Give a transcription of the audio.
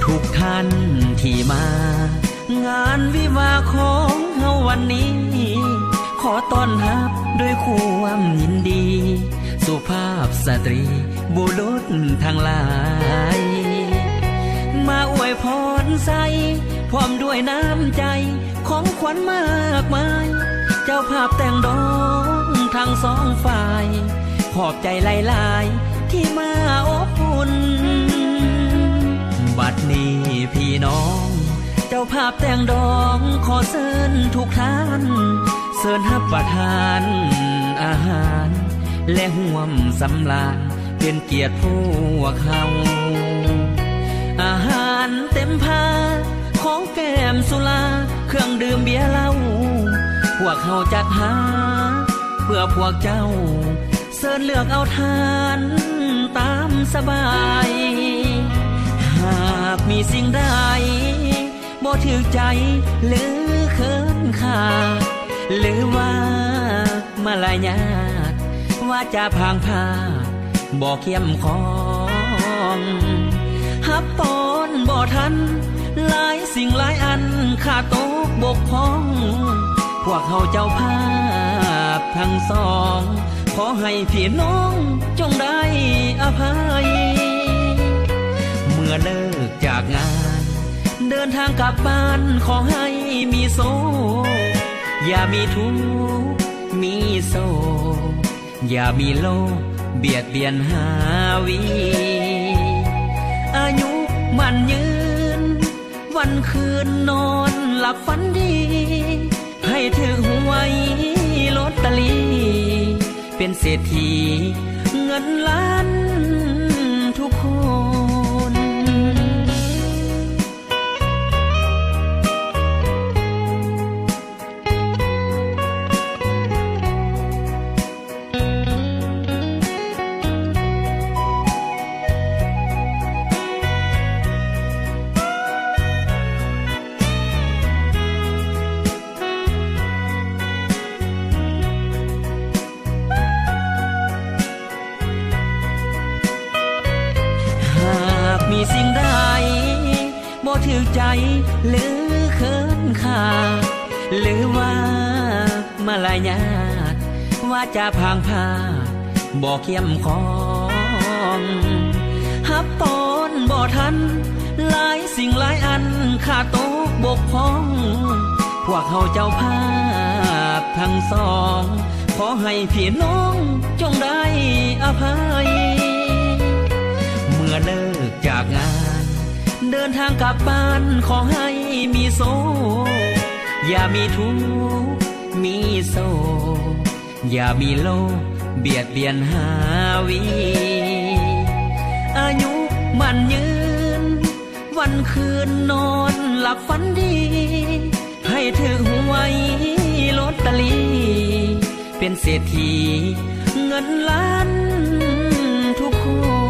ທຸກທ່ານທີ່ມາງານວິວາຂອງເຮົາວັນນີ້ ຂໍຕ້ອນຮັບດ້ວຍຄວາມຍິນດີ ສຸພາບສະຕຣີບຸລຸດທັງຫຼາຍ ມາອວຍພອນໃສ່ ພ້ອມດ້ວຍນ້ຳໃຈ ຂອງຂວັນມາກມາຍ ເຈົ້າພາບແຕ່ງດອງທັງສອງຝ່າຍ ຂອບໃຈຫຼາຍໆ ທີ່ມາອົບອຸ່ນ ບັດນີ້ພີ່ນ້ອງ ເຈົ້າພາບແຕ່ງດອງ ຂໍເຊີນທຸກທ່ານ ເຊີນຮັບປະທານອາຫານ ແລະຮ່ວມສຳລານ ເປັນກຽດພວກເຮົາ ອາຫານເຕັມພາ ຂອງແກ້ມສຸລາ ເຄື່ອງດື່ມເບຍເຫຼົ້າ ພວກເຮົາຈັດຫາເພື່ອພວກເຈົ້າ ເຊີນເລືອກເອົາທານຕາມສະບາຍ ຫາກມີສິ່ງໃດ ບໍ່ຖືກໃຈ ຫຼື ເຂີນຄ້ານ ຫຼືວ່າມາລະຍາດ ວາຈາພາງພາດ ບໍ່ເຂັ້ມຂອງ ຮັບຕ້ອນບໍ່ທັນ ຫຼາຍສິ່ງຫຼາຍອັນ ຂາດຕົກບົກຜ່ອງ ພວກເຮົາເຈົ້າພາບທັງສອງ ຂໍໃຫ້ພີ່ນ້ອງຈົ່ງໄດ້ອະໄພ ເມື່ອເລີກຈາກງານ ເດີນທາງກັບບ້ານ ຂໍໃຫ້ມີໂຊກ ຢ່າມີທຸກ ມີໂສກ ຢ່າມີໂລກ ບຽດບຽນຫາວີ ອາຍຸໝັ້ນຍືນ ວັນຄືນນອນຫຼັບຝັນດີ ໃຫ້ຖືກຫວຍລອດຕະລີ ເປັນເສດຖີເງິນລ້ານທຸກຄົນ. ຫາກມີສິ່ງໃດ ບໍ່ຖືກໃຈ ຫຼື ເຂີນຄ້ານ ຫຼືວ່າມາລະຍາດ ວາຈາພາງພາດ ບໍ່ເຂັ້ມຂອງ ຮັບຕ້ອນບໍ່ທັນ ຫຼາຍສິ່ງຫຼາຍອັນ ຂາດຕົກບົກຜ່ອງ ພວກເຮົາເຈົ້າພາບທັງສອງ ຂໍໃຫ້ພີ່ນ້ອງຈົ່ງໄດ້ອະໄພ ເມື່ອເລີກຈາກງານ ເດີນທາງກັບບ້ານ ຂໍໃຫ້ມີໂຊກ ຢ່າມີທຸກ ມີໂສກ ຢ່າມີໂລກບຽດບຽນຫາວີ ອາຍຸໝັ້ນຍືນ ວັນຄືນນອນຫຼັບຝັນດີ ໃຫ້ຖືກຫວຍລອດຕະລີ ເປັນເສດຖີເງິນລ້ານທຸກຄົ